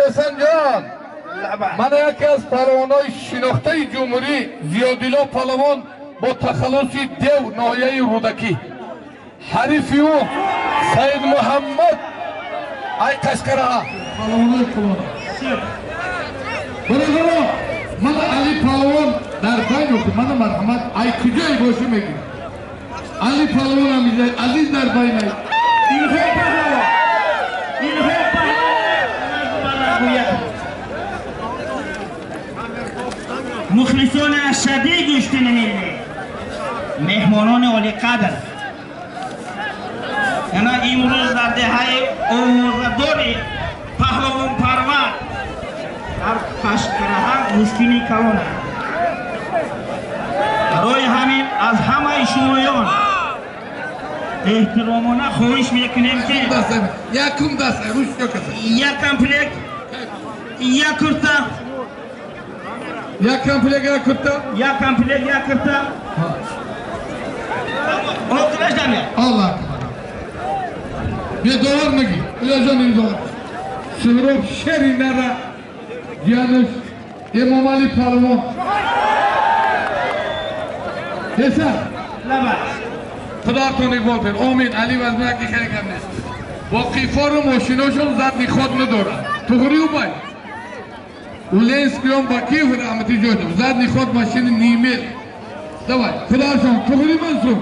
Эсанҷон, мана яке аз палавонҳои шинохтаи ҷумҳурӣ, Зиёдилло палавон бо тахаллуси Дев, ноҳияи Рӯдакӣ. Ҳарифи ӯ Саид Муҳаммад ай Қашқараҳа. Палавонои кулона. Бародарон, мана Али палавон дар байн охи, мана марҳамат, ай куҷое бошӣ мегӯ. Али палавон ҳам азиз дар байнай. Илҳом паҳлавон. Илҳом паҳлавон. Мухлисони ашаддии гӯштини миллӣ, меҳмонони олиқадр, ана имрӯз дар деҳаи овозадори паҳлавонпарвар дар Қашқараҳа гӯштини калон аст. Барои ҳамин аз ҳамаи шумоён эҳтиромона хоҳиш мекунем, ки якум даст як комплект, як курта, як комплект, як курта, як комплект, як курта. Охираш дамя. Аллоҳ акбар. Бедовар меги. Илоҷон издовар. Суҳроб шери нара Януш Эмомали палвон. Еса. Лаба. Худоатон иқбол кунед. Омин. Али вазмина ки хеле кам нест. Бо қифору мошиношон задни ход надорад. Туғри убай. Уленскиён Бакиев раҳмати ҷоҷов. Задний ход машины не имеет. Давай, Худашон, Туғри Мансур.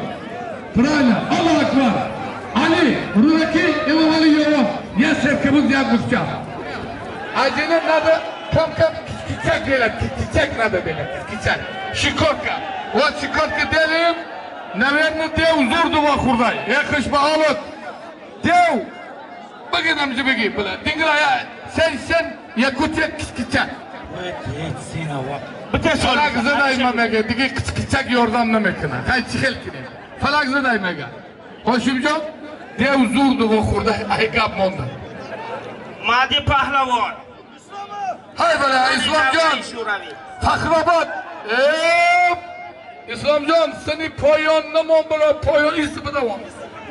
Правильно. Аллоҳ акбар. Али, Рудаки, Имомали Ёвон. Я серкабуз, я гусча. Ажина надо кам-кам кичак делать. Кичак надо делать. Кичак. Шикотка. Вот шикотка делаем. Наверное, дев зурду вахурдай. Эхш баалот. Дев. Беги нам же беги. Дингра я. Сен сен якутия кичак. Фалак задай ма мега. Диги кичак ёрдам намекунад. Хай чӣ хел кунем? Фалак задай мега. Хошимҷон, дев зурду вохурдай, ай гап монда. Мади паҳлавон. Ҳай бала, Исломҷон. Фахробод. Исломҷон, сани поён намон бала, поён ист бидавон.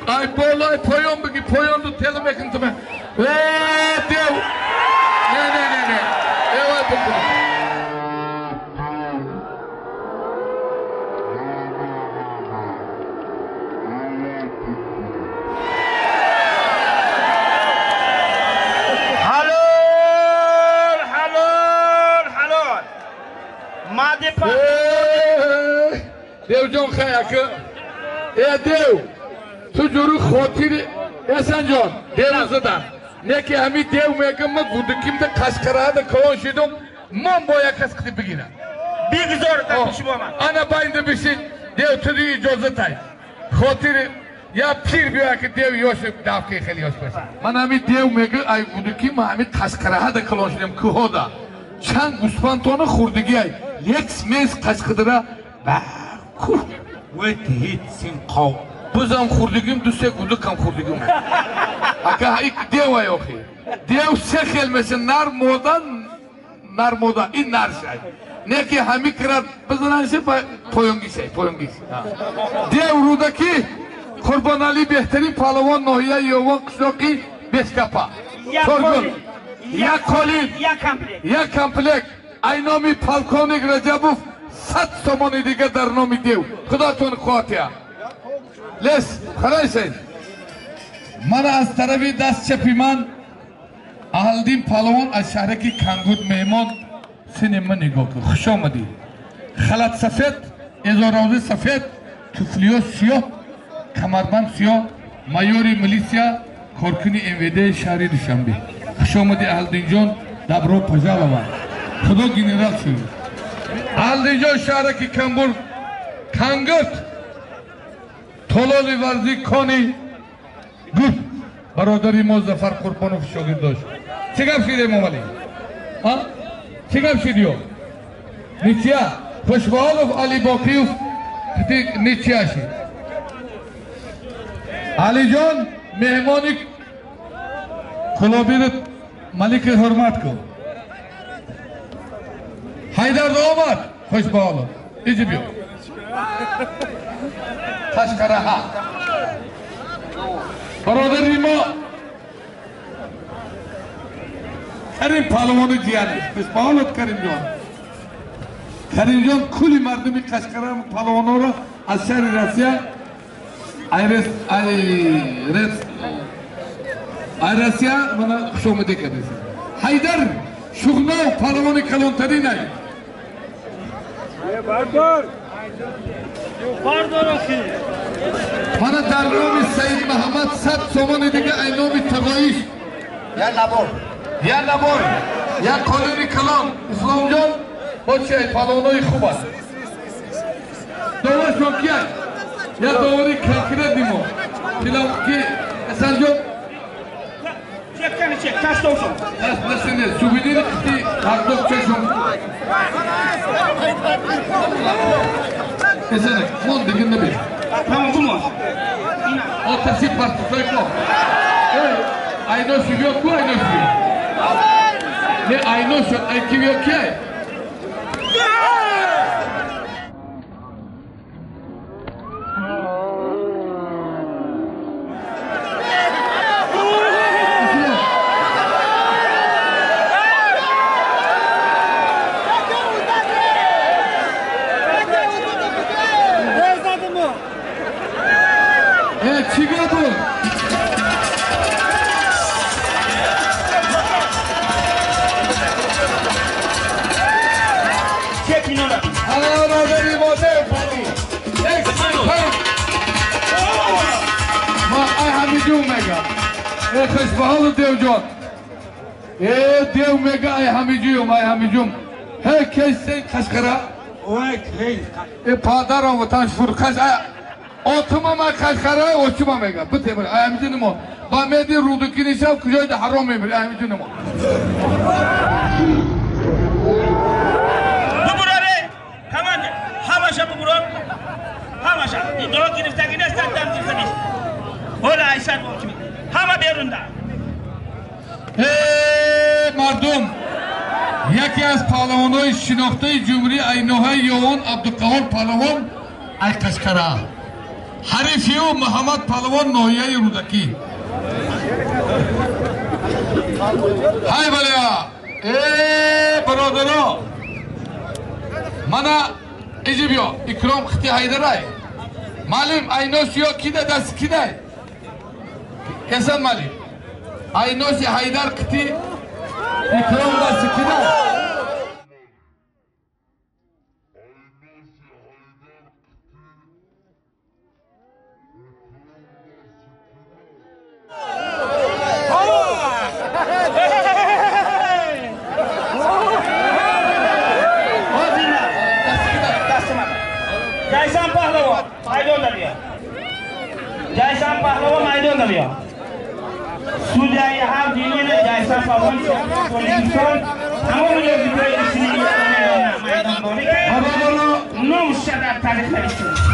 Ай болай поён биги, поён ду тела мекун туме. Дев. Не, не, не, не. Эвай бикун. Девҷон хаяки. Э дев, ту ҷуру хотири Эсанҷон, дев задан. Не ки ҳами дев мегам ма гудукимда Қашқараҳада калон шидум, ман бо як кас қити бигирам. Бигзор дар шумо ман. Ана байнда бишин, дев ту ди иҷозатай. Хотири я пир биё ки дев ёш давки хеле ёш бошад. Ман ҳами дев мега ай гудуким ма ҳами Қашқараҳада калон шидум кӯҳода. Чанд гӯсфандтона хурдигиай. Лекс мес Қашқадара ба кӯҳ. Бузам хурдигим, ду се гудукам хурдигим. Ака ик девай охи. Дев се хел меша нар мода, нар мода, ин нар шай. Не ки ҳами кирад бизананши поёнги шай, поёнги. Дев Рӯдакӣ, Қурбонали беҳтарин палавон ноҳияи Ёвон қишлоқи Бешкапа. Чоргул. Як қолин, як комплект. Ай номи полковник Раҷабов 100 сомони дига дар номи дев. Худотон қувватия. Лес, харайсен. Мана аз тарафи даст чапи ман Аҳлиддин палавон аз шаҳраки Кангуд меҳмон. Сини ман нигоҳ кун. Хуш омадӣ. Халат сафед, эзоровзи сафед, туфлиё сиёҳ, камарбанд сиёҳ, майори милисия, коркуни МВД шаҳри Душанбе. Хуш омадӣ Аҳлиддинҷон, добро пожаловать. Худо генерал шуд. Аҳлиддинҷон шаҳраки Камбур, Кангут, тололи варзи кони гуд. Бародари мо Зафар Қурбонов шогирд дошт. Чӣ гап шид Эмомалӣ? Чӣ гап шид ё? Ничья. Хушбаҳолов Али Боқиев ничья шид. Алиҷон меҳмони кулобиро малики ҳурмат кун. Ҳайдар омад Хушбаҳолов. Иҷи биё. Қашқараҳа. Бародари мо Карим паҳлавони ҷиянаш. Хушбаҳолат Карим ҷон. Карим ҷон кули мардуми Қашқара паҳлавонҳоро аз шаҳри Россия ай Россия мана хушомадӣ кардест. Ҳайдар Шуғнов паҳлавони калонтаринай. Мана дар номи Саид Муҳаммад 100 сомони дига ай номи тағоиш. Я набор. Я набор. Я қолини калон. Исломҷон бо чи ай паҳлавонои хуб аст. Доваршон ки ай? Я довари конкретни мо. Филам ки Ҳасанҷон Чеккани чек, таштовшон. Даст насине, сувенир қити ҳардоб чашм. Эсенек, мон дигин набир. Тамом бумон. Отаси партуфай ко. Эй, айно шугё ку айно шугё? Не айно шуд, ай кивё ки ай? Хушбаҳолу девҷон. Э дев мега ай ҳамиҷуюм, ай ҳамиҷум. Ҳе кесен Қашқара? Э падарам ватан шур қаш ай отумам ай Қашқара очума мега. Битебр ай ҳамиҷунимо. Ба меди рудуки нишав куҷои ҳаром мебири ай ҳамиҷунимо. Бубураре команда ҳамаша бубурон. Ҳамаша. До гирифтаги нест, дам гирифта нест. Ҳола айсар бо ҳама берунда. Э мардум, яке аз паҳлавонҳои шинохтаи ҷумҳурии айноҳаи Ёвон Абдуқаҳор паҳлавон ай Қашқара. Ҳарифи ӯ Муҳаммад паҳлавон ноҳияи Рӯдакӣ. Ҳай балея! Э бародаро! Мана иҷи биё, Икром хити Ҳайдарай. Маълим айношиё кида даст кидай? Эсан Малик. Айноси Ҳайдар қити Икром дасти кидай? Jaysan паҳлавон майдонда биё. Jaysan паҳлавон майдонда биё. Судяи ҳар динина Jaysan паҳлавон Тоҷикистон тамоми ёзиҳои майдондорӣ ном шадар таърих навиштем.